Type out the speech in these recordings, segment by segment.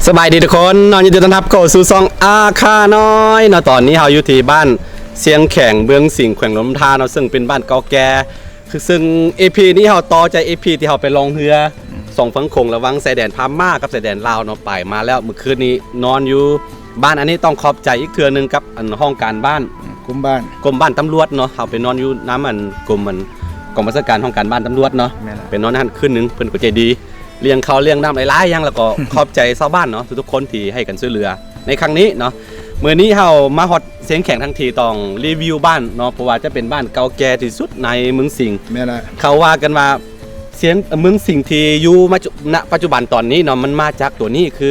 ສະບາຍດີທຸກຄົນເນາະ, ຍິນດີຕ້ອນຮັບເຂົ້າສູ່ຊ່ອງອາຄານ້ອຍເນາະ. ຕອນນີ້ເຮົາຢູ່ທີ່ບ້ານຊຽງແຂງ ເມືອງສິງ ແຂວງຫຼວງນ້ຳທາເນາະ, ເຊິ່ງເປັນບ້ານເກົ່າແກ່. ຄືເຊິ່ງ ອີ ພີ ນີ້ເຮົາຕໍ່ຈາກ ອີ ພີ ທີ່ເຮົາໄປລ່ອງເຮືອ ສອງຝັ່ງໂຂງ ລະຫວ່າງຊາຍແດນພະມ້າກັບຊາຍແດນລາວເນາະ, ໄປມາແລ້ວ. ມື້ຄືນນີ້ນອນຢູ່ບ້ານອັນນີ້ ຕ້ອງຂອບໃຈອີກເທື່ອໜຶ່ງກັບອັນຫ້ອງການບ້ານ ອືມ ກົມບ້ານ ກົມບ້ານຕຳຫຼວດເນາະ. ເຮົາໄປນອນຢູ່ນຳອັນກົມອັນກອງບັນຊາການຫ້ອງການບ້ານຕຳຫຼວດເນາະ, ແມ່ນລະ ໄປນອນຫັ້ນຄືນໜຶ່ງ. ເພິ່ນກໍໃຈດີ ລ້ຽງເຂົ້າລ້ຽງນ້ຳຫຼາຍໆຢ່າງ ແລ້ວກໍຂອບໃຈຊາວບ້ານເນາະ ທຸກໆຄົນທີ່ໃຫ້ການຊ່ວຍເຫຼືອໃນຄັ້ງນີ້ເນາະ. ມື້ນີ້ເຮົາມາຮອດຊຽງແຂງທັງທີ ຕ້ອງຣີວິວບ້ານເນາະ, ເພາະວ່າຈະເປັນບ້ານເກົ່າແກ່ທີ່ສຸດໃນເມືອງສິງ. ແມ່ນລະ ເຂົາວ່າກັນວ່າ ຊຽງ ເມືອງສິງທີ່ຢູ່ມາຈຸ ນະປັດຈຸບັນຕອນນີ້ເນາະ ມັນມາຈາກຕົວນີ້. ຄື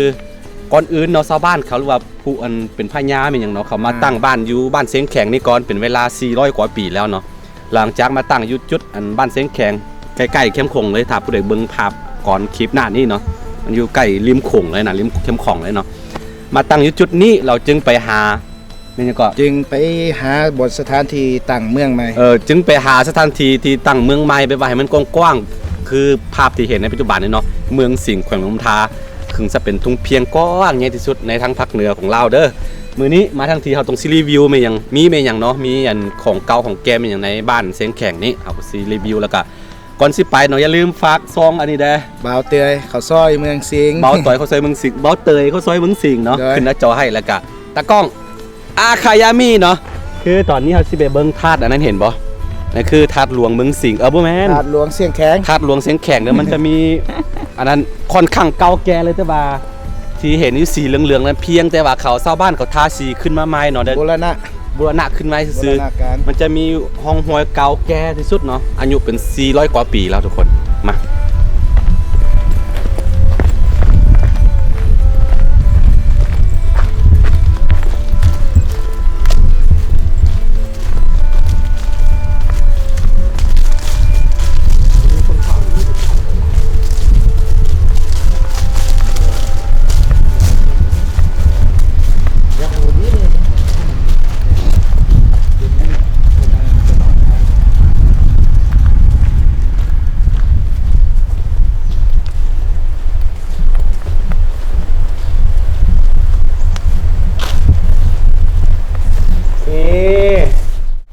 ກ່ອນອື່ນເນາະ ຊາວບ້ານເຂົາ ຫຼືວ່າຜູ້ອັນເປັນພະຍາແມ່ນຫຍັງເນາະ ເຂົາມາ ອ່າ ຕັ້ງບ້ານຢູ່ບ້ານຊຽງແຂງນີ້ກ່ອນ ເປັນເວລາສີ່ຮ້ອຍກວ່າປີແລ້ວເນາະ. ຫຼັງຈາກມາຕັ້ງຢູ່ຈຸດອັນບ້ານຊຽງແຂງ ໃກ້ໆແຄມໂຂງເລີຍ. ຖ້າຜູ້ໃດເບິ່ງພາບກ່ອນຄລິບໜ້ານີ້ເນາະ ມັນຢູ່ໃກ້ລິມໂຂງເລີຍນະ, ລິມແຄມຂອງເລີຍເນາະ. ມາຕັ້ງຢູ່ຈຸດນີ້ ເຮົາຈຶ່ງໄປຫາ ແມ່ນຫຍັງເກາະ? ຈຶ່ງໄປຫາບ່ອນສະຖານທີ່ຕັ້ງເມືອງໃໝ່. ເອີ ຈຶ່ງໄປຫາສະຖານທີ່ທີ່ຕັ້ງເມືອງໃໝ່ ແບບວ່າໃຫ້ມັນກວ້າງໆ ຄືພາບທີ່ເຫັນໃນປັດຈຸບັນນີ້ເນາະ, ເມືອງສິງ ແຂວງຫຼວງນ້ຳທາ ເຊິ່ງຈະເປັນທົ່ງພຽງກວ້າງໃຫຍ່ທີ່ສຸດໃນທາງພາກເໜືອຂອງລາວເດີ. ມື້ນີ້ມາທັງທີ ເຮົາຕ້ອງຊິຣີວິວແມ່ນຫຍັງ ມີແມ່ນຫຍັງເນາະ, ມີອັນຂອງເກົ່າຂອງແກ່ແມ່ນຫຍັງໃນບ້ານຊຽງແຂງນີ້ ເຮົາກໍຊິຣີວິວ. ແລ້ວກະກ່ອນຊິໄປເນາະ ຢ່າລືມຝາກຊ່ອງອັນນີ້ແດ່ ບ່າວເຕີຍເຂົ້າຊອຍເມືອງສິງ. ບ່າວເຕີຍເຂົ້າຊອຍເມືອງສິງ ບ່າວເຕີຍເຂົ້າຊອຍເມືອງສິງເນາະ ໂດຍ ຂຶ້ນໜ້າຈໍໃຫ້. ແລ້ວກະຕາກ້ອງ ອາຄາຍາມີເນາະ. ຄືຕອນນີ້ເຮົາຊິໄປເບິ່ງທາດອັນນັ້ນ ເຫັນບໍ່? ນັ້ນຄືທາດຫຼວງເມືອງສິງ. ເອີ ບໍ່ແມ່ນ ທາດຫຼວງຊຽງແຂງ ທາດຫຼວງຊຽງແຂງເດີ. ມັນຈະມີ ອັນນັ້ນຂ້ອນຂ້າງເກົ່າແກ່ເລີຍ, ແຕ່ວ່າທີ່ເຫັນຢູ່ສີເຫຼືອງໆນັ້ນ ພຽງແຕ່ວ່າເຂົາ ຊາວບ້ານເຂົາທາສີຂຶ້ນມາໃໝ່ເນາະ, ບູລະນະ ບູລະນະຂຶ້ນມາຊື່ໆ. ມັນຈະມີຮ່ອງຮອຍເກົ່າແກ່ທີ່ສຸດເນາະ, ອາຍຸເປັນສີ່ຮ້ອຍກວ່າປີແລ້ວທຸກຄົນ. ມາ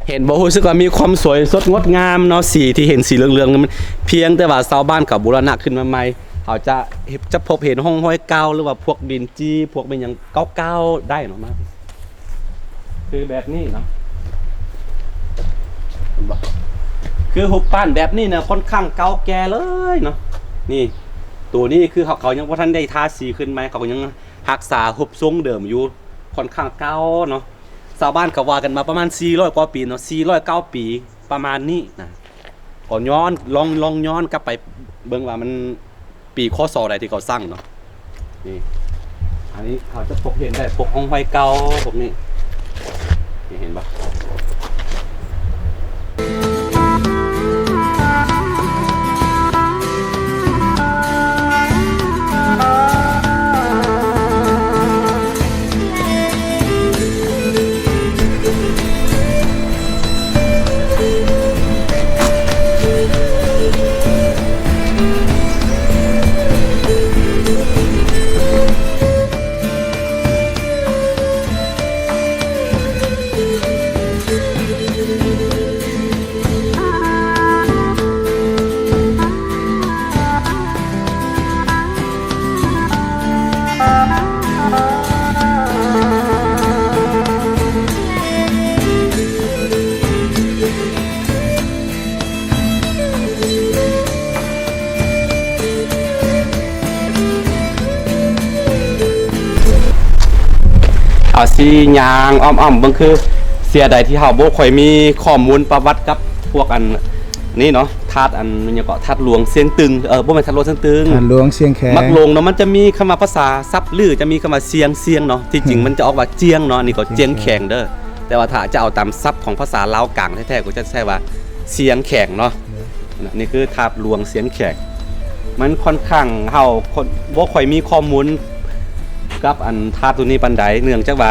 ເຫັນບໍ່? ຮູ້ສຶກວ່າມີຄວາມສວຍສົດງົດງາມເນາະ. ສີທີ່ເຫັນສີເຫຼືອງໆນັ້ນ ມັນພຽງແຕ່ວ່າຊາວບ້ານເຂົາບູລະນະຂຶ້ນມາໃໝ່. ເຮົາຈະ ຈະພົບເຫັນຮ່ອງຮອຍເກົ່າ ຫຼືວ່າພວກດິນຈີ່ ພວກແມ່ນຫຍັງເກົ່າໆໄດ້ເນາະ. ມາ ຄືແບບນີ້ເນາະ ເຫັນບໍ່? ຄືຮູບປັ້ນແບບນີ້ນະ ຂ້ອນຂ້າງເກົ່າແກ່ເລີຍເນາະ. ນີ້ ໂຕນີ້ຄືເຂົາ ເຂົາຍັງບໍ່ທັນໄດ້ທາສີຂຶ້ນໃໝ່, ເຂົາກໍຍັງຮັກສາຮູບຊົງເດີມຢູ່ ຂ້ອນຂ້າງເກົ່າເນາະ. ຊາວບ້ານເຂົາວ່າກັນມາປະມານສີ່ຮ້ອຍກວ່າປີເນາະ, ສີ່ຮ້ອຍເກົ້າປີ ປະມານນີ້ນະ. ກໍຍ້ອນ ລອງ ລອງຍ້ອນກັບໄປເບິ່ງວ່າມັນປີ ຄ.ສ. ໃດທີ່ເຂົາສ້າງເນາະ. ນີ້ ອັນນີ້ເຮົາຈະພົບເຫັນໄດ້ ພວກຮ່ອງຮອຍເກົ່າພວກນີ້ ນີ້ເຫັນບໍ່? ເຮົາຊິຍ່າງອ້ອມໆເບິ່ງ ຄືເສຍດາຍທີ່ເຮົາບໍ່ຄ່ອຍມີຂໍ້ມູນປະຫວັດກັບພວກອັນນີ້ເນາະ. ທາດອັນຫຍັງເກາະ ທາດຫຼວງຊຽງຕຶງ ເອີ ບໍ່ແມ່ນທາດຫຼວງຊຽງຕຶງ ທາດຫຼວງຊຽງແຂງ ມັກຫຼົງເນາະ. ມັນຈະມີຄຳວ່າພາສາສັບ ຫຼື ຈະມີຄຳວ່າຊຽງ ຊຽງເນາະ. ທີ່ຈິງ ອືມ ມັນຈະອອກວ່າຈຽງເນາະ, ອັນນີ້ກໍຈຽງແຂງເດີ. ແຕ່ວ່າຖ້າຈະເອົາຕາມສັບຂອງພາສາລາວກາງແທ້ໆ ກໍຈະໃຊ້ວ່າຊຽງແຂງເນາະ. ນີ້ຄືທາດຫຼວງຊຽງແຂງ. ມັນຂ້ອນຂ້າງ ເຮົາຄົນ ບໍ່ຄ່ອຍມີຂໍ້ມູນກັບອັນທາດຕົວນີ້ປານໃດ ເນື່ອງຈາກວ່າ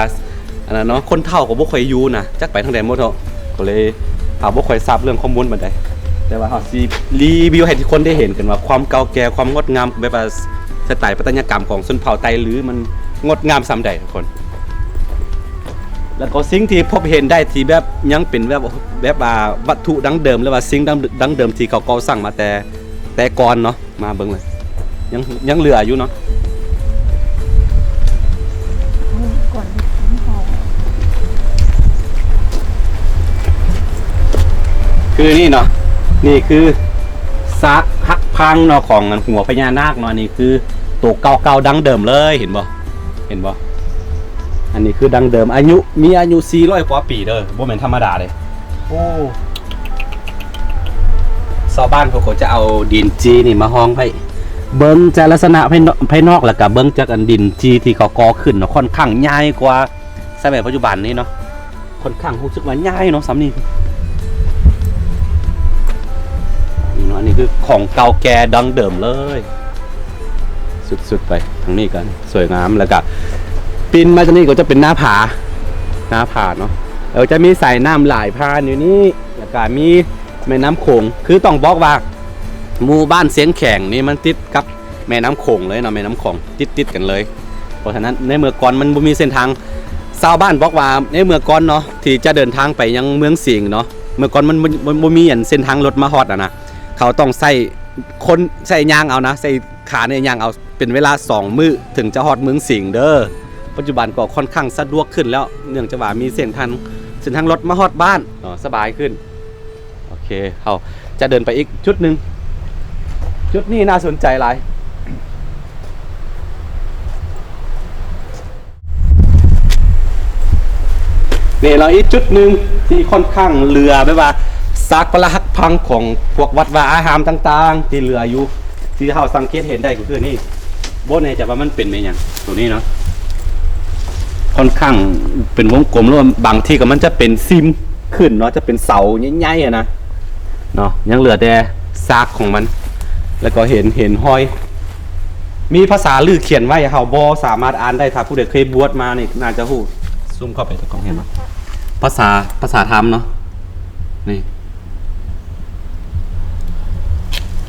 ອັນນັ້ນເນາະ ຄົນເຖົ້າກໍບໍ່ຄ່ອຍຢູ່ນະ ຈັກໄປທາງໃດໝົດເນາະ. ກໍເລີຍເຮົາບໍ່ຄ່ອຍຊາບເລື່ອງຂໍ້ມູນປານໃດ, ແຕ່ວ່າເຮົາຊິຣີວິວໃຫ້ທຸກຄົນໄດ້ເຫັນກັນວ່າຄວາມເກົ່າແກ່ ຄວາມງົດງາມ ແບບວ່າ ສະໄຕປັດຕະຍາກຳຂອງຊົນເຜົ່າໄຕລືມັນງົດງາມສ່ຳໃດທຸກຄົນ. ແລ້ວກໍສິ່ງທີ່ພົບເຫັນໄດ້ທີ່ແບບຍັງເປັນແບບ ແບບວ່າວັດຖຸດັ້ງເດີມ ຫຼືວ່າສິ່ງດັ້ງ ດັ້ງເດີມທີ່ເຂົາກໍ່ສ້າງມາແຕ່ ແຕ່ກ່ອນເນາະ ມາເບິ່ງເລີຍ ຍັງ ຍັງເຫຼືອຢູ່ເນາະ. ຄືນີ້ເນາະ ນີ້ຄືຊາກຫັກພັງເນາະ ຂອງອັນຫົວພະຍານາກເນາະ. ນີ້ຄືໂຕເກົ່າໆ ດັ້ງເດີມເລີຍ ເຫັນບໍ່ ເຫັນບໍ່? ອັນນີ້ຄືດັ້ງເດີມ ອາຍຸ ມີອາຍຸສີ່ຮ້ອຍກວ່າປີເດີ້ ບໍ່ແມ່ນທຳມະດາເດ້. ໂອ້ ຊາວບ້ານເຂົາກໍຈະເອົາດິນຈີ່ນີ້ມາຮອງໄວ້. ເບິ່ງຈາກລັກສະນະພາຍນອກ ພາຍນອກ ແລ້ວກະເບິ່ງຈາກອັນດິນຈີ່ທີ່ເຂົາກໍ່ຂຶ້ນເນາະ ຂ້ອນຂ້າງໃຫຍ່ກວ່າສະໄໝປັດຈຸບັນນີ້ເນາະ. ຂ້ອນຂ້າງຮູ້ສຶກວ່າໃຫຍ່ເນາະ ສ່ຳນີ້. ນີ້ເນາະ ອັນນີ້ຄືຂອງເກົ່າແກ່ດັ້ງເດີມເລີຍ. ສຸດໆ ໄປທາງນີ້ກໍສວຍງາມ ແລ້ວກະປິ່ນມາຈາກນີ້ກໍຈະເປັນໜ້າຜາ ໜ້າຜາເນາະ. ເອີ ຈະມີສາຍນ້ຳໄຫຼຜ່ານຢູ່ນີ້ ແລ້ວກະມີແມ່ນ້ຳໂຂງ. ຄືຕ້ອງບອກວ່າ ໝູ່ບ້ານຊຽງແຂງນີ້ມັນຕິດກັບແມ່ນ້ຳໂຂງເລີຍເນາະ ແມ່ນ້ຳຂອງຕິດໆ ກັນເລີຍ. ເພາະສະນັ້ນໃນເມື່ອກ່ອນມັນບໍ່ມີເສັ້ນທາງ ຊາວບ້ານບອກວ່າໃນເມື່ອກ່ອນເນາະ ທີ່ຈະເດີນທາງໄປຍັງເມືອງສິງເນາະ ເມື່ອກ່ອນມັນ ມັນ ມັນບໍ່ມີອັນເສັ້ນທາງລົດມາຮອດຫັ້ນນະ ເຂົາຕ້ອງໃຊ້ຄົນ ໃຊ້ຍ່າງເອົານະ ໃຊ້ຂານີ້ຍ່າງເອົາ ເປັນເວລາສອງມື້ເຖິງຈະຮອດເມືອງສິງເດີ້. ປັດຈຸບັນກໍຂ້ອນຂ້າງສະດວກຂຶ້ນແລ້ວ ເນື່ອງຈາກວ່າມີເສັ້ນທາງ ເສັ້ນທາງລົດມາຮອດບ້ານເນາະ ສະບາຍຂຶ້ນ. ໂອເຄ ເຮົາຈະເດີນໄປອີກຈຸດໜຶ່ງ ຈຸດນີ້ໜ້າສົນໃຈຫຼາຍ. ນີ້ເນາະ ອີກຈຸດໜຶ່ງທີ່ຂ້ອນຂ້າງເຫຼືອ ແບບວ່າຊາກປະລັກຫັກພັງຂອງພວກວັດວາອາຮາມຕ່າງໆ ທີ່ເຫຼືອຢູ່ ທີ່ເຮົາສັງເກດເຫັນໄດ້ກໍຄືນີ້ ບໍ່ແນ່ໃຈວ່າມັນເປັນແມ່ນຫຍັງ ໂຕນີ້ເນາະ ຂ້ອນຂ້າງເປັນວົງກົມ ຫຼືວ່າບາງທີກໍມັນຈະເປັນຊິມຂຶ້ນເນາະ ຈະເປັນເສົາໃຫຍ່ໆ ຫັ້ນນະເນາະ ຍັງເຫຼືອແຕ່ຊາກຂອງມັນ. ແລ້ວກໍເຫັນ ເຫັນຮອຍ ມີພາສາລືຂຽນໄວ້ ເຮົາບໍ່ສາມາດອ່ານໄດ້. ຖ້າຜູ້ໃດເຄີຍບວດມານີ້ໜ້າຈະຮູ້. ຊູມເຂົ້າໄປຕະກ້ອງເຫັນບໍ່? ພາສາ ພາສາທຳເນາະ ນີ້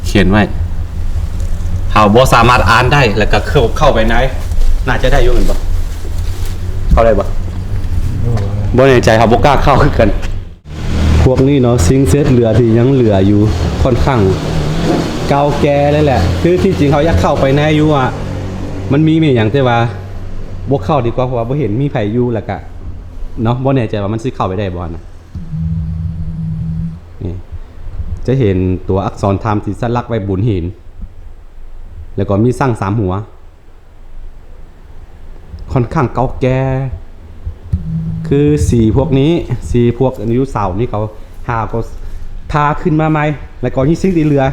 ຂຽນໄວ້ ເຮົາບໍ່ສາມາດອ່ານໄດ້ ແລ້ວກໍເຂົ້າ ເຂົ້າໄປໃນ ໜ້າຈະໄດ້ຢູ່ແມ່ນບໍ່? ເຂົ້າໄດ້ບໍ່? ບໍ່ແນ່ໃຈ ເຮົາບໍ່ກ້າເຂົ້າຄືກັນ. ພວກນີ້ເນາະ ສິ່ງເສດເຫຼືອທີ່ຍັງເຫຼືອຢູ່ ຂ້ອນຂ້າງເກົ່າແກ່ເລີຍແຫຼະ. ຄືທີ່ຈິງເຮົາຢາກເຂົ້າໄປໃນຢູ່ວ່າ ມັນມີແມ່ນຫຍັງ ແຕ່ວ່າບໍ່ເຂົ້າດີກວ່າ ເພາະວ່າບໍ່ເຫັນມີໃຜຢູ່ ແລ້ວກະເນາະ ບໍ່ແນ່ໃຈວ່າມັນຊິເຂົ້າໄປໄດ້ບໍ່ຫັ້ນນະ. ນີ້ ຈະເຫັນຕົວອັກສອນທຳທີ່ສະຫຼັກໄວ້ບົນຫີນ ແລ້ວກໍມີຊ້າງສາມຫົວ ຂ້ອນຂ້າງເກົ່າແກ່. ຄືສີພວກນີ້ ສີພວກຢູ່ເສົານີ້ ເຂົາຫາກໍທາຂຶ້ນມາໃໝ່ ແລ້ວກໍມີສິ່ງທີ່ເຫຼືອ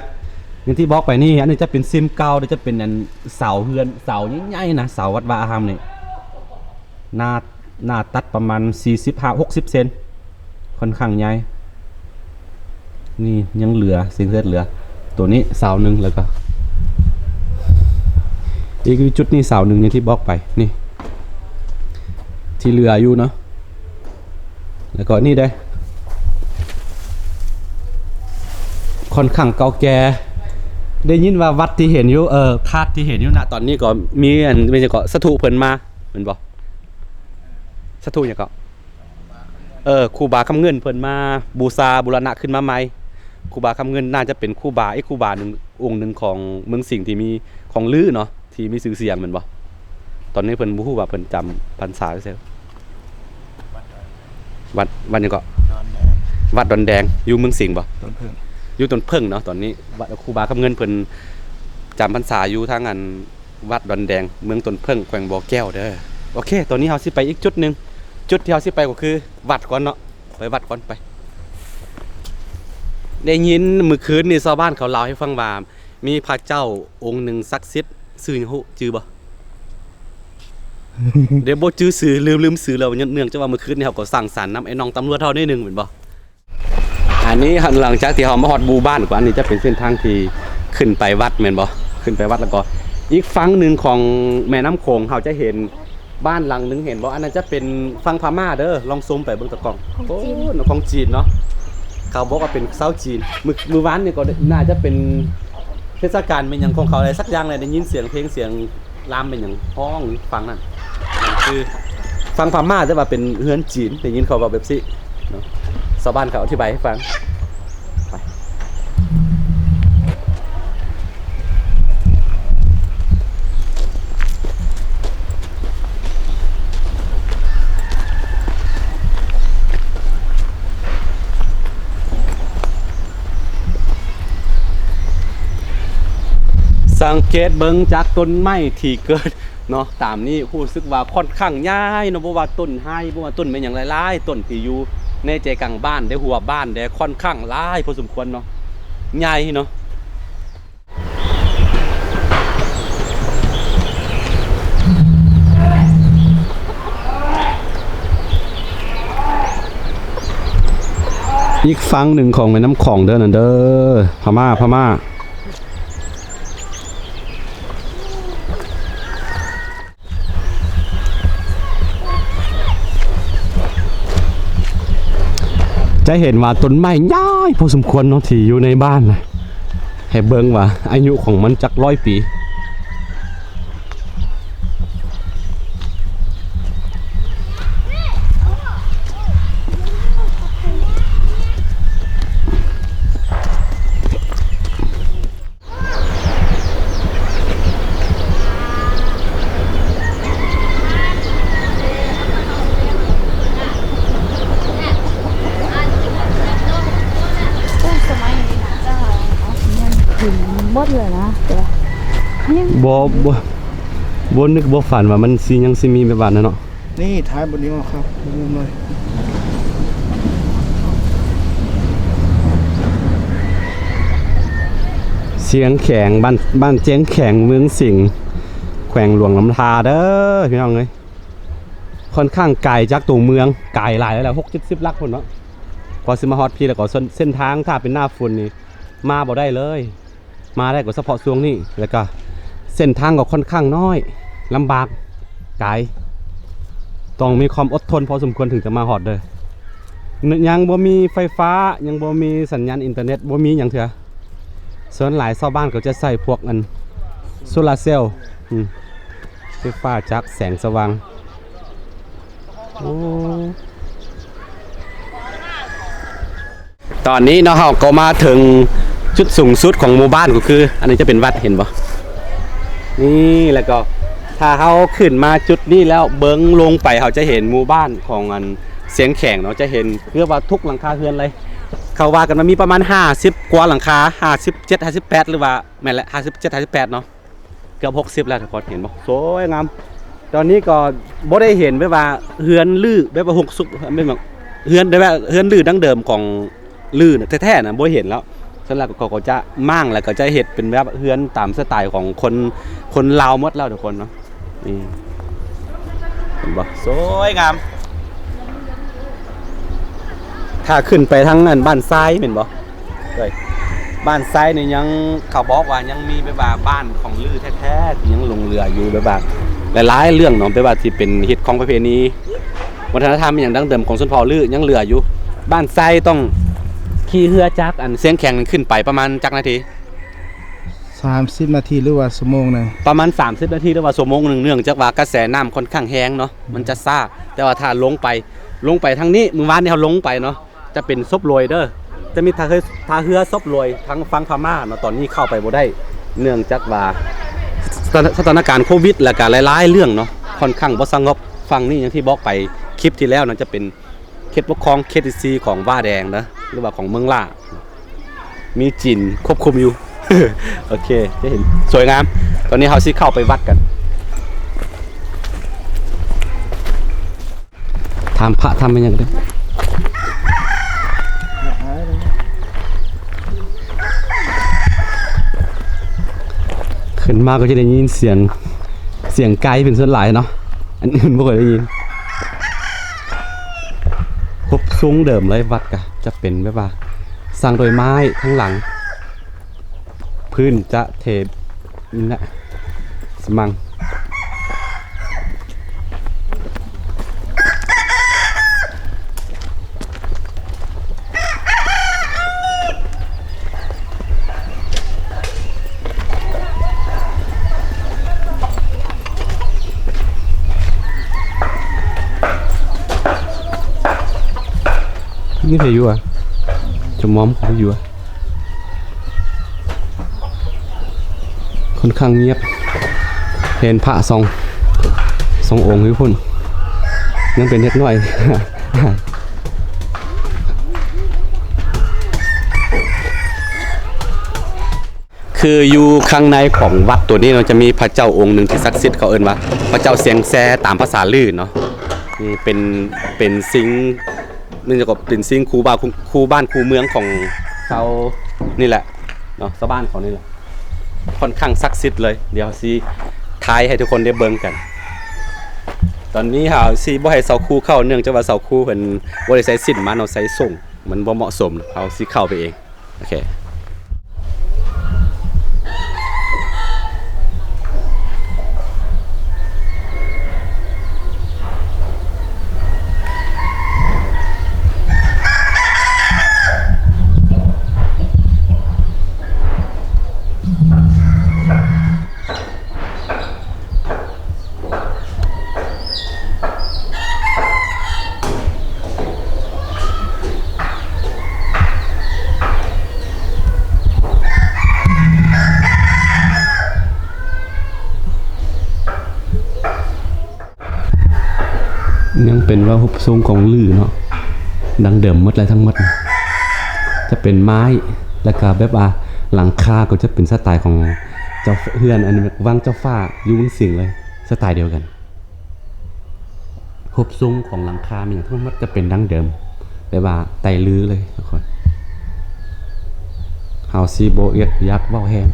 ຢ່າງທີ່ບອກໄປນີ້ ອັນນີ້ຈະເປັນຊິມເກົ່າ ຈະເປັນອັນເສົາເຮືອນ ເສົາໃຫຍ່ໆ ນະ ເສົາວັດວາອາຮາມນີ້ ໜ້າ ໜ້າຕັດປະມານສີ່ສິບຫ້າ ຫົກສິບເຊັນ ຂ້ອນຂ້າງໃຫຍ່. ນີ້ຍັງເຫຼືອ ສິ່ງເສດເຫຼືອ ໂຕນີ້ເສົາໜຶ່ງ ແລ້ວກໍອີກຈຸດນີ້ເສົາໜຶ່ງ ຢ່າງທີ່ບອກໄປ ນີ້ທີ່ເຫຼືອຢູ່ເນາະ. ແລ້ວກໍນີ້ເດ້ ຂ້ອນຂ້າງເກົ່າແກ່. ໄດ້ຍິນວ່າວັດທີ່ເຫັນຢູ່ ເອີ ທາດທີ່ເຫັນຢູ່ນະຕອນນີ້ ກໍມີອັນ ແມ່ນຫຍັງເກາະ ສາທຸເພິ່ນມາ ແມ່ນບໍ່? ສາທຸຫຍັງເກາະ? ເອີ ຄູບາຄຳເງິນເພິ່ນມາບູຊາບູລະນະຂຶ້ນມາໃໝ່. ຄູບາຄຳເງິນໜ້າຈະເປັນຄູບາ ອີກຄູບາໜຶ່ງ ອົງໜຶ່ງຂອງເມືອງສິງ ທີ່ມີ ຂອງລືເນາະ ທີ່ມີຊື່ສຽງແມ່ນບໍ່? ຕອນນີ້ເພິ່ນບໍ່ຮູ້ວ່າເພິ່ນຈຳພັນສາຢູ່ໃສ. ວັດ ວັດຫຍັງເກາະ? ດອນແດງ ວັດດອນແດງ ຢູ່ເມືອງສິງບໍ່? ຕົ້ນເຜິ້ງ ຢູ່ຕົ້ນເຜິ້ງເນາະ. ຕອນນີ້ວັດ ຄູບາຄຳເງິນເພິ່ນຈຳພັນສາຢູ່ທາງອັນ ວັດດອນແດງ ເມືອງຕົ້ນເຜິ້ງ ແຂວງບໍ່ແກ້ວເດີ້. ໂອເຄ ຕອນນີ້ເຮົາຊິໄປອີກຈຸດໜຶ່ງ ຈຸດທີ່ເຮົາຊິໄປກໍຄືວັດກ່ອນເນາະ ໄປວັດກ່ອນໄປ. ໄດ້ຍິນມື້ຄືນນີ້ຊາວບ້ານເຂົາເລົ່າໃຫ້ຟັງວ່າ ມີພະເຈົ້າອົງໜຶ່ງສັກສິດ ຊື່ຫຍັງຮູ້ ຈື່ບໍ່? ເດ ບໍ່ຈື່ຊື່ ລືມ ລືມຊື່ແລ້ວ ເນື່ອງຈາກວ່າມື້ຄືນນີ້ເຮົາກໍສັງສັນນຳໄອ້ນ້ອງຕຳຫຼວດເຮົາໜ້ອຍໜຶ່ງແມ່ນບໍ່? ອັນນີ້ຫຼັງຈາກທີ່ເຮົາມາຮອດໝູ່ບ້ານກວ່າ ອັນນີ້ຈະເປັນເສັ້ນທາງທີ່ຂຶ້ນໄປວັດແມ່ນບໍ່? ຂຶ້ນໄປວັດ ແລ້ວກໍອີກຝັ່ງໜຶ່ງຂອງແມ່ນ້ຳໂຂງ ເຮົາຈະເຫັນບ້ານຫຼັງໜຶ່ງ ເຫັນບໍ່? ອັນນັ້ນຈະເປັນຝັ່ງພະມ້າເດີ້ ລອງຊູມໄປເບິ່ງຕາກ້ອງ. ຂອງ ໂອ້ ຈີນ ຂອງຈີນເນາະ ເຂົາບອກວ່າເປັນຊາວຈີນ. ມື້ ມື້ວານນີ້ກໍໜ້າຈະເປັນ ເທດສະການແມ່ນຫຍັງຂອງເຂົາໄດ້ ສັກຢ່າງແຫຼະ ໄດ້ຍິນສຽງເພງສຽງລຳເປັນຫຍັງຮ້ອງຢູ່ຝັ່ງນັ້ນ ນັ້ນຄືຝັ່ງພະມ້າ ແຕ່ວ່າເປັນເຮືອນຈີນ ໄດ້ຍິນເຂົາເວົ້າແບບຊີ້ເນາະ. ຊາວບ້ານເຂົາອະທິບາຍໃຫ້ຟັງ. ໄປ ສັງເກດເບິ່ງຈາກຕົ້ນໄມ້ທີ່ເກີດເນາະ ຕາມນີ້ຮູ້ສຶກວ່າຂ້ອນຂ້າງໃຫຍ່ເນາະ ບໍ່ວ່າຕົ້ນໄຮ ບໍ່ວ່າຕົ້ນແມ່ນຫຍັງ ຫຼາຍໆຕົ້ນທີ່ຢູ່ໃນໃຈກາງບ້ານເດ້ ຮົ້ວບ້ານເດ້ ຂ້ອນຂ້າງຫຼາຍພໍສົມຄວນເນາະ ໃຫຍ່ເນາະ. ອີກຝັ່ງໜຶ່ງຂອງແມ່ນ້ຳຂອງເດີ ນັ້ນເດີ ພະມ້າ ພະມ້າ. ຈະເຫັນວ່າຕົ້ນໄມ້ໃຫຍ່ພໍສົມຄວນເນາະ ທີ່ຢູ່ໃນບ້ານນະ ໃຫ້ເບິ່ງວ່າອາຍຸຂອງມັນຈັກຮ້ອຍປີ. ໂອ້ ສະໄໝນີ້ໜ້າຈະເອົາຊິຍັງຂຶ້ນໝົດເລີຍນະ ແຕ່ວ່າຍັງ ບໍ່ ບໍ່ ບໍ່ນຶກບໍ່ຝັນວ່າມັນຊິຍັງຊິມີແບບວ່ານັ້ນເນາະ. ນີ້ ຖ່າຍບ່ອນນີ້ອອກຄັບ ມຸມເລີຍ. ຊຽງແຂງ ບ້ານ ບ້ານຊຽງແຂງ ເມືອງສິງ ແຂວງຫຼວງນ້ຳທາເດີ ພີ່ນ້ອງເອີຍ. ຂ້ອນຂ້າງໄກຈາກຕົວເມືອງ ໄກຫຼາຍແລ້ວ ຫົກເຈັດສິບຫຼັກພຸ້ນເນາະ. ກວ່າຊິມາຮອດພີ້ ແລ້ວກໍເສັ້ນ ເສັ້ນທາງ ຖ້າເປັນໜ້າຝົນນີ້ ມາບໍ່ໄດ້ເລີຍ. ມາໄດ້ກໍສະເພາະຊ່ວງນີ້ ແລ້ວກໍເສັ້ນທາງກໍຂ້ອນຂ້າງນ້ອຍ ລຳບາກ ໄກ ຕ້ອງມີຄວາມອົດທົນພໍສົມຄວນເຖິງຈະມາຮອດເດີ. ຍັງບໍ່ມີໄຟຟ້າ ຍັງບໍ່ມີສັນຍານອິນເຕີເນັດ ບໍ່ມີຫຍັງເທື່ອ. ສ່ວນຫຼາຍຊາວບ້ານກໍຈະໃຊ້ພວກອັນໂຊລາເຊວ ອືມ ໄຟຟ້າຈາກແສງສະຫວ່າງ. ໂອ້ ຕອນນີ້ເນາະ ເຮົາກໍມາເຖິງຈຸດສູງສຸດຂອງໝູ່ບ້ານ ກໍຄືອັນນີ້ຈະເປັນວັດ ເຫັນບໍ່ ນີ້. ແລ້ວກໍຖ້າເຮົາຂຶ້ນມາຈຸດນີ້ແລ້ວເບິ່ງລົງໄປ ເຮົາຈະເຫັນໝູ່ບ້ານຂອງອັນຊຽງແຂງເນາະ ຈະເຫັນເກືອບວ່າທຸກຫຼັງຄາເຮືອນເລີຍ. ເຂົາວ່າກັນວ່າມີປະມານຫ້າສິບກວ່າຫຼັງຄາ ຫ້າສິບເຈັດ ຫ້າສິບແປດ ຫຼືວ່າ ແມ່ນແຫຼະ ຫ້າສິບເຈັດ ຫ້າສິບແປດເນາະ. ເກືອບຫົກສິບແລ້ວ ທຸກຄົນເຫັນບໍ່ ສວຍງາມ. ຕອນນີ້ກໍບໍ່ໄດ້ເຫັນແບບວ່າເຮືອນຮື້ ແບບວ່າຫົກສິບ ແບບວ່າເຮືອນ ແບບວ່າເຮືອນລື້ດັ້ງເດີມຂອງລື້ແທ້ໆນະ ບໍ່ເຫັນແລ້ວ. ສ່ວນຫຼາຍກໍ ກໍຈະມ້າງ ແລ້ວກໍຈະເຮັດເປັນແບບເຮືອນຕາມສະໄຕຂອງຄົນ ຄົນລາວໝົດແລ້ວ ທຸກຄົນເນາະ. ນີ້ ເຫັນບໍ່ ສວຍງາມ. ຖ້າຂຶ້ນໄປທາງນັ້ນບ້ານຊາຍແມ່ນບໍ່? ເອີຍ ບ້ານຊາຍນີ້ຍັງ ເຂົາບອກວ່າຍັງມີແບບວ່າບ້ານຂອງລື້ແທ້ໆ ທີ່ຍັງຫຼົງເຫຼືອຢູ່ ແບບວ່າຫຼາຍໆເລື່ອງເນາະ ແບບວ່າທີ່ເປັນຮີດຄອງປະເພນີ ວັດທະນະທຳອີ່ຫຍັງດັ້ງເດີມຂອງຊົນເຜົ່າລື້ຍັງເຫຼືອຢູ່. ບ້ານຊາຍຕ້ອງຂີ່ເຮືອຈາກອັນຊຽງແຂງຂຶ້ນໄປປະມານຈັກນາທີ? ສາມສິບນາທີ ຫຼືວ່າຊົ່ວໂມງໜຶ່ງ. ປະມານສາມສິບນາທີ ຫຼືວ່າຊົ່ວໂມງໜຶ່ງ ເນື່ອງຈາກວ່າກະແສນ້ຳຂ້ອນຂ້າງແຮງເນາະ ມັນຈະຊ້າ. ແຕ່ວ່າຖ້າລົງໄປ ລົງໄປທາງນີ້ ມື້ວານນີ້ເຮົາລົງໄປເນາະ ຈະເປັນສົບໂລຍເດີ ຈະມີທ່າເຮືອ ທ່າເຮືອສົບໂລຍທາງຝັ່ງພະມ້າເນາະ. ຕອນນີ້ເຂົ້າໄປບໍ່ໄດ້ ເນື່ອງຈາກວ່າສະຖານະ ສະຖານະການໂຄວິດ ແລ້ວກະຫຼາຍໆເລື່ອງເນາະ ຂ້ອນຂ້າງບໍ່ສະຫງົບ. ຝັ່ງນີ້ ຢ່າງທີ່ບອກໄປຄລິບທີ່ແລ້ວເນາະ ຈະເປັນ ເຂດປົກຄອງ ເຂດທີສີ່ ຂອງວາແດງເນາະ ຫຼືວ່າຂອງເມືອງຫຼ້າ ມີຈີນຄວບຄຸມຢູ່. ໂອເຄ ຈະເຫັນສວຍງາມ. ຕອນນີ້ເຮົາຊິເຂົ້າໄປວັດກັນ ຖາມພະຖາມແມ່ນຫຍັງກໍໄດ້. ຂຶ້ນມາກໍຈະໄດ້ຍິນສຽງ ສຽງໄກ່ເປັນສ່ວນຫຼາຍເນາະ ອັນອື່ນບໍ່ຄ່ອຍໄດ້ຍິນ. ຄົບຊຸງເດີມເລີຍ ວັດກະຈະເປັນແບບວ່າສ້າງດ້ວຍໄມ້ທັງຫຼັງ ພື້ນຈະເທ ນີ້ແຫຼະ ຊິມັງ. ເ ນີ້ໃຜຢູ່ອະ? ຈະມອມເຂົາໄປຢູ່ອະ? ຄ່ອນຂ້າງງຽບ. ເຫັນພະສອງ ສອງອົງຢູ່ພຸ້ນ ຍັງເປັນເດັກນ້ອຍ. ຄືຢູ່ຂ້າງໃນຂອງວັດຕົວນີ້ເນາະ ຈະມີພະເຈົ້າອົງໜຶ່ງທີ່ສັກສິດ ເຂົາເອີ້ນວ່າພະເຈົ້າຊຽງແຊ ຕາມພາສາລືເນາະ. ນີ້ເປັນ ເປັນສິ່ງ ນີ້ກໍເປັນສິ່ງຄູ່ບ້ານ ຄູ່ ຄູ່ບ້ານຄູ່ເມືອງຂອງຊາວນີ້ແຫຼະເນາະ ຊາວບ້ານເຂົານີ້ແຫຼະ. ຄ່ອນຂ້າງສັກສິດເລີຍ. ດຽວຊິຖ່າຍໃຫ້ທຸກຄົນໄດ້ເບິ່ງກັນ. ຕອນນີ້ເຮົາຊິບໍ່ໃຫ້ຊາວຄູ່ເຂົ້າ ເນື່ອງຈາກວ່າຊາວຄູ່ເພິ່ນບໍ່ໄດ້ໃສ່ສິນມາເນາະ ໃສ່ສົ້ງ ມັນບໍ່ເໝາະສົມ. ເຮົາຊິເຂົ້າໄປເອງ. ໂອເຄ. ຍັງເປັນວ່າຮູບຊົງຂອງລືເນາະ ດັ້ງເດີມໝົດເລີຍ ທັງໝົດຈະເປັນໄມ້ ແລ້ວກະແບບວ່າຫຼັງຄາກໍຈະເປັນສະໄຕຂອງເຈົ້າເຮືອນ ອັນວັງເຈົ້າຟ້າຢູ່ເມືອງສິງເລີຍ ສະໄຕດຽວກັນ. ຮູບຊົງຂອງຫຼັງຄາແມ່ນຫຍັງ ທັງໝົດຈະເປັນດັ້ງເດີມ ແບບວ່າໄຕລືເລີຍທຸກຄົນ. ເຮົາຊິບໍ່ອຽກຢາກເວົ້າແຮງ.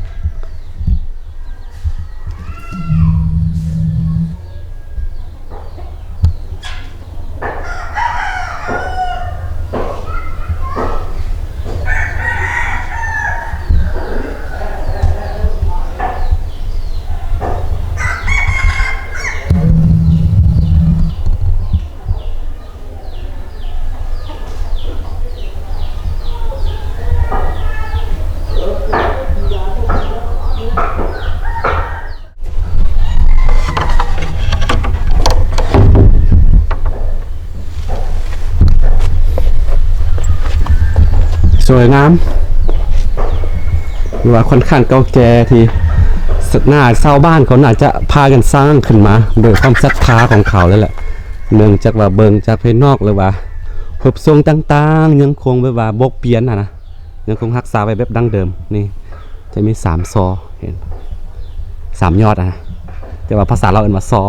ສວຍງາມ ຫຼືວ່າຄ່ອນຂ້າງເກົ່າແກ່ ທີ່ໜ້າຊາວບ້ານເຂົາໜ້າຈະພາກັນສ້າງຂຶ້ນມາໂດຍຄວາມສັດທາຂອງເຂົາເລີຍແຫຼະ. ເນື່ອງຈາກວ່າເບິ່ງຈາກພາຍນອກ ຫຼືວ່າຮູບຊົງຕ່າງໆ ຍັງຄົງແບບວ່າບໍ່ປ່ຽນຫັ້ນນະ ຍັງຄົງຮັກສາໄວ້ແບບດັ້ງເດີມ. ນີ້ຈະມີສາມຊໍ ເຫັນ ສາມຍອດຫັ້ນນະ ແຕ່ວ່າພາສາລາວເອີ້ນວ່າຊໍ.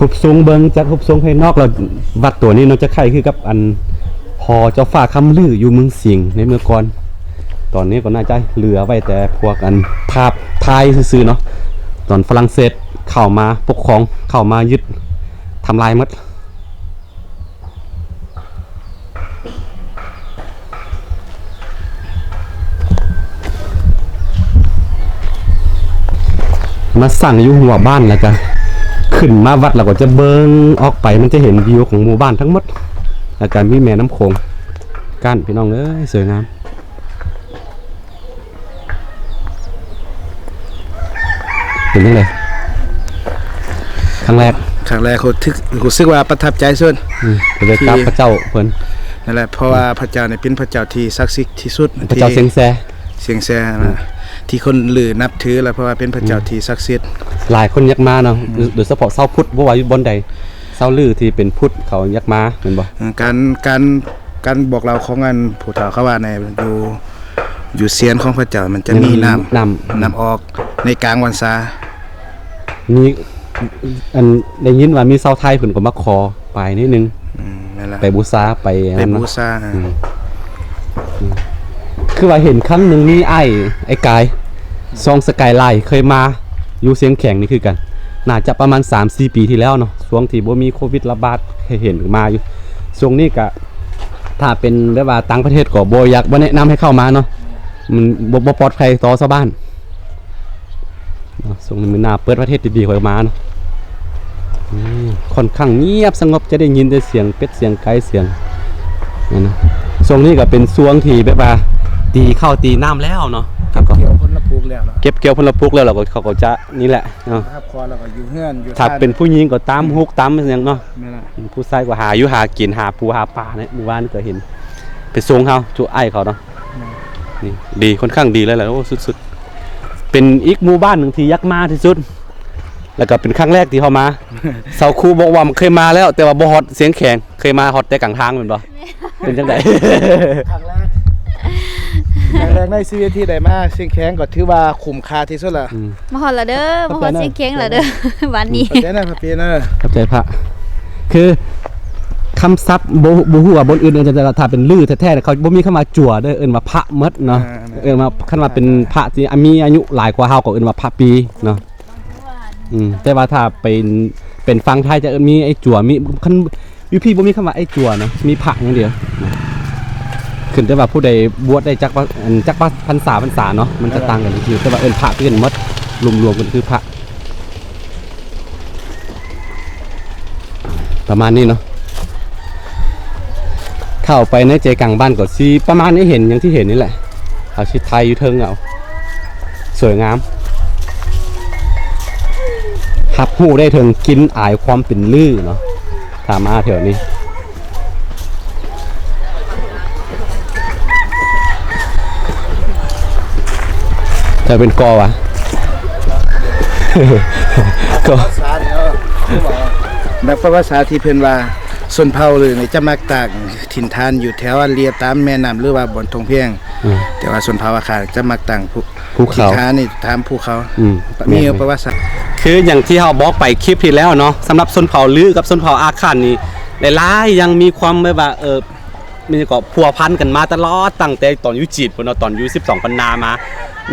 ຮູບຊົງ ເບິ່ງຈາກຮູບຊົງພາຍນອກແລ້ວ ວັດຕົວນີ້ເນາະ ຈະຄ້າຍຄືກັບອັນຫໍເຈົ້າຟ້າຄຳລືຢູ່ເມືອງສິງໃນເມື່ອກ່ອນ. ຕອນນີ້ກໍໜ້າຈະເຫຼືອໄວ້ແຕ່ພວກອັນພາບຖ່າຍຊື່ໆເນາະ ຕອນຝຣັ່ງເສດເຂົ້າມາປົກຄອງ ເຂົ້າມາຍຶດ ທຳລາຍໝົດ. ມາສ້າງຢູ່ຫົວບ້ານ ແລ້ວກະຂຶ້ນມາວັດ ແລ້ວກໍຈະເບິ່ງອອກໄປ ມັນຈະເຫັນວິວຂອງໝູ່ບ້ານທັງໝົດ ແລ້ວກະມີແມ່ນ້ຳໂຂງກັ້ນ. ພີ່ນ້ອງເອີຍ ສວຍງາມ. ເປັນຈັ່ງໃດ? ຄັ້ງແລກ ຄັ້ງແລກ ຮູ້ສຶກ ຮູ້ສຶກວ່າປະທັບໃຈສຸດ ອືມ ໄດ້ກັບພະເຈົ້າເພິ່ນ ນັ້ນແຫຼະ ເພາະວ່າພະເຈົ້ານີ້ເປັນພະເຈົ້າທີ່ສັກສິດທີ່ສຸດ ພະເຈົ້າຊຽງແຊ ຊຽງແຊນະ ອືມ ທີ່ຄົນລືນັບຖື ແລະ ເພາະວ່າເປັນພະເຈົ້າ ອືມ ທີ່ສັກສິດ ຫຼາຍຄົນຢາກມາເນາະ ອືມ ໂດຍສະເພາະຊາວພຸດ ບໍ່ວ່າຢູ່ບ່ອນໃດ ຊາວລືທີ່ເປັນພຸດເຂົາຢາກມາ ແມ່ນບໍ່? ເອີ ການ ການ ການບອກເລົ່າຂອງອັນຜູ້ເຖົ້າເຂົາວ່າໃນ ຢູ່ ຢູ່ສຽນຂອງພະເຈົ້າມັນຈະມີ ອືມ ນ້ຳ ນ້ຳ ນ້ຳອອກໃນກາງວັນສາ ມີ ອັນ ໄດ້ຍິນວ່າມີຊາວໄທເພິ່ນກໍມາຂໍໄປນິດໜຶ່ງ ອືມ ນັ້ນແຫຼະ ໄປບູຊາ ໄປ ໄປບູຊາ ອືມ ອືມ ຄືວ່າເຫັນຄັ້ງໜຶ່ງມີອ້າຍ ອ້າຍກາຍ ຊ່ອງສະກາຍໄລ ເຄີຍມາຢູ່ຊຽງແຂງນີ້ຄືກັນ ໜ້າຈະປະມານສາມສີ່ປີທີ່ແລ້ວເນາະ ຊ່ວງທີ່ບໍ່ມີໂຄວິດລະບາດ ເຫັນມາຢູ່ ຊ່ວງນີ້ກະ ຖ້າເປັນແບບວ່າຕ່າງປະເທດກໍບໍ່ຢາກ ບໍ່ແນະນຳໃຫ້ເຂົ້າມາເນາະ ມັນບໍ່ ບໍ່ປອດໄພຕໍ່ຊາວບ້ານເນາະ. ຊ່ວງນີ້ມື້ໜ້າເປີດປະເທດດີໆ ຂ້ອຍມາເນາະ. ອືມ ຂ້ອນຂ້າງງຽບສະຫງົບ ຈະໄດ້ຍິນແຕ່ສຽງເປັດ ສຽງໄກ່ ສຽງນັ້ນນະ. ຊ່ວງນີ້ກໍເປັນຊ່ວງທີ່ແບບວ່າຕີເຂົ້າຕີນ້ຳແລ້ວເນາະ ເກັບກ່ຽວຜົນລະ ປູກແລ້ວລະ ເກັບກ່ຽວຜົນລະປຸກແລ້ວ ແລ້ວກໍເຂົາກໍຈະນີ້ແຫຼະເນາະ ຮັບຄອນແລ້ວກໍຢູ່ເຮືອນຢູ່ ຖ້າເປັນຜູ້ຍິງກໍຕາມຮຸກຕາມຫຍັງເນາະ ແມ່ນລະ ຜູ້ຊາຍກໍຫາຢູ່ຫາກິນ ຫາປູຫາປາເນຍ ມື້ວານກໍເຫັນໄປສົ່ງເຮົາຈຸອ້າຍເຂົາເນາະ ແມ່ນ ນີ້ດີ ຄ່ອນຂ້າງດີເລີຍແຫຼະ ໂອ້ ສຸດໆ ເປັນອີກໝູ່ບ້ານໜຶ່ງທີ່ຢາກມາທີ່ສຸດ ແລ້ວກໍເປັນຄັ້ງແລກທີ່ເຮົາມາ ຊາວຄູບອກວ່າເຄີຍມາແລ້ວ ແຕ່ວ່າບໍ່ຮອດຊຽງແຂງ ເຄີຍມາຮອດແຕ່ກາງທາງແມ່ນບໍ່? ເປັນຈັ່ງໃດ? ຄັ້ງແລກ ຄັ້ງແລກໃນຊີວິດທີ່ໄດ້ມາຊຽງແຂງ ກໍຖືວ່າຄຸ້ມຄ່າທີ່ສຸດລະ ອືມ ມາຮອດລະເດີ ມາຮອດຊຽງແຂງລະເດີ ບາດນີ້ ຂອບໃຈນະ ຂອບໃຈນະ ຂອບໃຈພະ ຄືຄຳສັບ ບໍ່ ບໍ່ຮູ້ວ່າບ່ອນອື່ນເອີ້ນຈັ່ງໃດ ແຕ່ວ່າຖ້າເປັນລືແທ້ໆ ເຂົາບໍ່ມີຄຳວ່າຈົວເດີ ເອີ້ນວ່າພະໝົດເນາະ ອ່າ ເອີ້ນວ່າ ຄັນວ່າເປັນພະທີ່ມີອາຍຸຫຼາຍກວ່າເຮົາ ກໍເອີ້ນວ່າພະປີເນາະ ອືມ ແຕ່ວ່າຖ້າເປັນ ເປັນຝັ່ງໄທຈະມີໄອ້ຈົວ ມີ ຄັນ ຢູ່ພີ້ບໍ່ມີຄຳວ່າໄອ້ຈົວນະ ມີພະຢ່າງດຽວ ຂຶ້ນແຕ່ວ່າຜູ້ໃດບວດໄດ້ຈັກ ອັນ ຈັກພັນສາພັນສາເນາະ ມັນຈະຕ່າງກັນທີ່ ແຕ່ວ່າເອີ້ນພະຄືກັນໝົດ ລວມໆກັນຄືພະ ປະມານນີ້ເນາະ ເຂົ້າໄປໃນໃຈກາງບ້ານກໍຊິປະມານນີ້ ເຫັນຢ່າງທີ່ເຫັນນີ້ແຫຼະ ເຮົາຊິຖ່າຍຢູ່ເທິງເອົາ ສວຍງາມ ຮັບຮູ້ໄດ້ເຖິງກິ່ນອາຍຄວາມເປັນລືເນາະ ຖ້າມາແຖວນີ້ ແຖວເປັນກໍຫວາ ກໍ ນັກປະຫວັດສາດທີ່ເພິ່ນວ່າ ຊົນເຜົ່າລືນີ້ຈະມັກຕັ້ງຖິ່ນຖານຢູ່ແຖວລຽບຕາມແມ່ນ້ຳ ຫຼືວ່າບ່ອນທົ່ງພຽງ ອືມ ແຕ່ວ່າຊົນເຜົ່າອາຄາຈະມັກຕັ້ງພູ ພູເຂົາ ທີ່ທ່ານີ້ຖາມພູເຂົາ ອືມ ມີ ແມ່ນໆ ປະຫວັດສາດ ຄືຢ່າງທີ່ເຮົາບອກໄປຄລິບທີ່ແລ້ວເນາະ ສຳລັບຊົນເຜົ່າລືກັບຊົນເຜົ່າອາຄານີ້ ຫຼາຍໆ ຍັງມີຄວາມແບບວ່າ ເອີ ມີຫຍັງກໍພົວພັນກັນມາຕະຫຼອດ ຕັ້ງແຕ່ຕອນຢູ່ຈີນພຸ້ນເນາະ ຕອນຢູ່ສິບສອງປັນນາມາ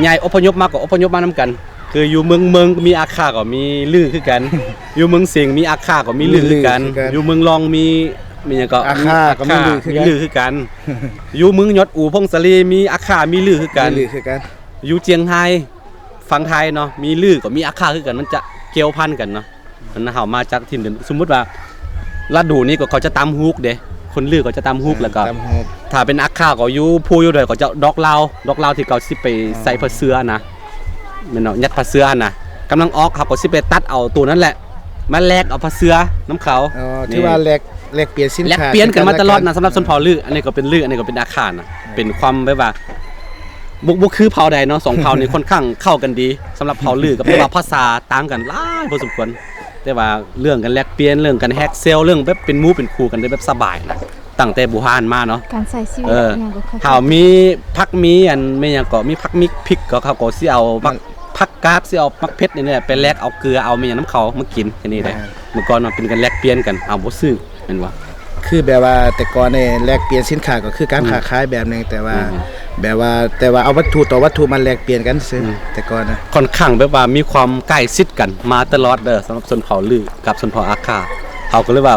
ຍ້າຍອົບພະຍົບມາກໍອົບພະຍົບມານຳກັນ ຄືຢູ່ເມືອງເມິງມີອາຄາກໍມີລືຄືກັນ ຢູ່ເມືອງສິງມີອາຄາກໍມີລືຄືກັນ ມີລືຄືກັນ ຢູ່ເມືອງລອງມີ ມີຫຍັງກໍ ອາຄາກໍມີລືຄືກັນ ມີລືຄືກັນ ຢູ່ເມືອງຍອດອູ ຜົ້ງສາລີ ມີອາຄາມີລືຄືກັນ ມີລືຄືກັນ ຢູ່ຈຽງໄຮ ຝັ່ງໄທເນາະ ມີລືກໍມີອາຄາຄືກັນ ມັນຈະກ່ຽວພັນກັນເນາະ ອັນນັ້ນເຮົາມາຈາກຖິ່ນເດີມ ສົມມຸດວ່າລະດູນີ້ກໍເຂົາຈະຕຳຮູກເດ້ ຄົນລືເຂົາຈະຕຳຮູກ ເອີ ແລ້ວກໍ ຕຳຮູກ ຖ້າເປັນອາຄາກໍຢູ່ພູຢູ່ດອຍ ເຂົາຈະດອກລາວ ດອກລາວທີ່ເຂົາຊິໄປ ອໍ ໃສ່ຜ້າເສື່ອນນະ ແມ່ນເນາະ ຍັດຜ້າເສື່ອຫັ້ນນະ ກຳລັງອອກ ເຮົາກໍຊິໄປຕັດເອົາໂຕນັ້ນແຫຼະ ມາແລກເອົາຜ້າເສື່ອນຳເຂົາ ອໍ ຖືວ່າແລກ ແລກປ່ຽນສິນຄ້າ ແລກປ່ຽນກັນມາຕະຫຼອດນະ ສຳລັບຊົນເຜົ່າລື ອັນນີ້ກໍເປັນລື ອັນນີ້ກໍເປັນອາຄານະ ເປັນຄວາມແບບວ່າ ບໍ່ ບໍ່ຄືເຜົ່າໃດເນາະ ສອງເຜົ່ານີ້ຄ່ອນຂ້າງເຂົ້າກັນດີ ສຳລັບເຜົ່າລືກັບ ແຕ່ວ່າພາສາຕ່າງກັນຫຼາຍພໍສົມຄວນ ແຕ່ວ່າເລື່ອງການແລກປ່ຽນ ເລື່ອງການແຮກເຊວ ເລື່ອງແບບເປັນໝູ່ເປັນຄູ່ກັນໄດ້ແບບສະບາຍນະ ຕັ້ງແຕ່ບູຮານມາເນາະ ການໃຊ້ຊີວິດ ເອີ ຫຍັງກໍເຂົາ ຖ້າມີຜັກມີອັນແມ່ນຫຍັງກໍມີຜັກມີພິກ ກໍເຂົາກໍຊິເອົາໝາກຜັກກາດ ຊິເອົາໝາກເຜັດນີ້ແຫຼະ ໄປແລກເອົາເກືອເອົາແມ່ນຫຍັງນຳເຂົາມາກິນ ແຄ່ນີ້ແຫຼະ ເມື່ອກ່ອນມັນເປັນການແລກປ່ຽນກັນ ເຮົາບໍ່ຊື້ ແມ່ນບໍ່? ຄືແບບວ່າແຕ່ກ່ອນນີ້ແລກປ່ຽນສິນຄ້າກໍຄືການ ອືມ ຄ້າຂາຍແບບໜຶ່ງ ແຕ່ວ່າ ອືມ ແບບວ່າ ແຕ່ວ່າເອົາວັດຖຸຕໍ່ວັດຖຸມາແລກປ່ຽນກັນຊື່ໆ ອືມ ແຕ່ກ່ອນນະ ຄ່ອນຂ້າງແບບວ່າມີຄວາມໃກ້ຊິດກັນມາຕະຫຼອດເດີ ສຳລັບຊົນເຜົ່າລືກັບຊົນເຜົ່າອາຄາ ເຮົາກໍເລີຍວ່າ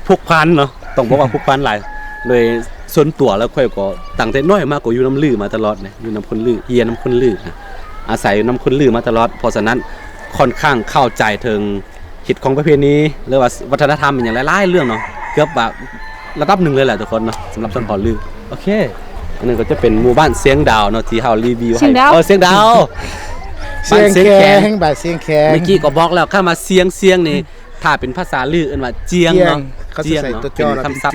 ຜູກພັນເນາະ ຕ້ອງບອກວ່າຜູກພັນຫຼາຍ ໂດຍສ່ວນຕົວແລ້ວຂ້ອຍກໍຕັ້ງແຕ່ນ້ອຍມາກໍຢູ່ນຳລືມາຕະຫຼອດເດ ຢູ່ນຳຄົນລື ຮຽນນຳຄົນລືນະ ອາໄສນຳຄົນລືມາຕະຫຼອດ ເພາະສະນັ້ນຄ່ອນຂ້າງເຂົ້າໃຈເຖິງ ຮີດຄອງປະເພນີ ຫຼືວ່າວັດທະນະທຳອີ່ຫຍັງຫຼາຍໆເລື່ອງເນາະ ເກືອບວ່າລະດັບໜຶ່ງເລີຍແຫຼະທຸກຄົນເນາະ ສຳລັບຊົນເຜົ່າລື. ໂອເຄ ອັນນັ້ນກໍຈະເປັນໝູ່ບ້ານຊຽງດາວເນາະ ທີ່ເຮົາຣີວິວໃຫ້ ຊຽງດາວ ເອີ ຊຽງດາວ ຊຽງແຂງ ບ້ານຊຽງແຂງ ເມື່ອກີ້ກໍບອກແລ້ວ ຄຳວ່າຊຽງ ຊຽງນີ້ ຖ້າເປັນພາສາລືເອີ້ນວ່າຈຽງເນາະ ຈຽງ ເຂົາຊິໃສ່ຕົວຈໍ ເປັນຄຳສັບ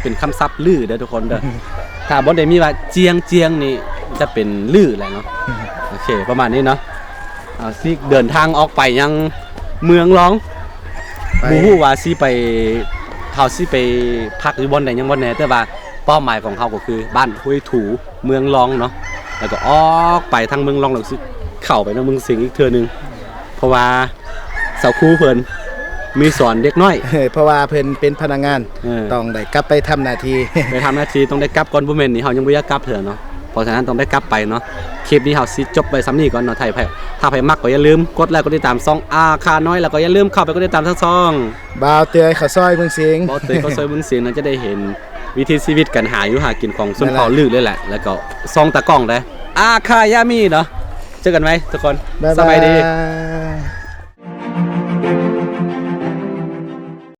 ເປັນຄຳສັບລືເດີທຸກຄົນເດີ ຖ້າບໍ່ໄດ້ມີວ່າຈຽງ ຈຽງນີ້ຈະເປັນລືແຫຼະເນາະ ໂອເຄ ປະມານນີ້ເນາະ. ເຮົາຊິເດີນທາງອອກໄປຍັງເມືອງລອງ ບໍ່ຮູ້ວ່າຊິໄປ ເຮົາຊິໄປພັກຢູ່ບ່ອນໃດຫຍັງບ່ອນແດ່ ແຕ່ວ່າເປົ້າໝາຍຂອງເຮົາກໍຄືບ້ານຫ້ວຍຖູ ເມືອງລອງເນາະ ແລ້ວກໍອອກໄປທາງເມືອງລອງ ແລ້ວຊິເຂົ້າໄປໃນເມືອງສິງອີກເທື່ອໜຶ່ງ ເພາະວ່າສາວຄູເພິ່ນມີສອນເດັກນ້ອຍ ເພາະວ່າເພິ່ນເປັນພະນັກງານ ເອີ ຕ້ອງໄດ້ກັບໄປທຳໜ້າທີ່ ໄປທຳໜ້າທີ່ ຕ້ອງໄດ້ກັບກ່ອນ ບໍ່ແມ່ນນີ້ເຮົາຍັງບໍ່ຢາກກັບເທື່ອເນາະ. ເພາະສະນັ້ນຕ້ອງໄດ້ກັບໄປເນາະ ຄລິບນີ້ເຮົາຊິຈົບໄວ້ສ່ຳນີ້ກ່ອນເນາະ ຖ້າໃຜ ຖ້າໃຜມັກກໍຢ່າລືມກົດໄລກົດຕິດຕາມຊ່ອງອາຄານ້ອຍ ແລ້ວກໍຢ່າລືມເຂົ້າໄປກົດຕິດຕາມທາງຊ່ອງ ບ່າວເຕີຍເຂົ້າຊອຍເມືອງສິງ ບ່າວເຕີຍເຂົ້າຊອຍເມືອງສິງ ນະ ຈະໄດ້ເຫັນວິຖີຊີວິດການຫາຢູ່ຫາກິນຂອງຊົນເຜົ່າລືເລີຍແຫຼະ ແລ້ວກໍຊ່ອງຕາກ້ອງເດ້ ອາຄາຍາມີເນາະ ເຈີກັນໃໝ່ທຸກຄົນ ບາຍບາຍ ສະບາຍດີ.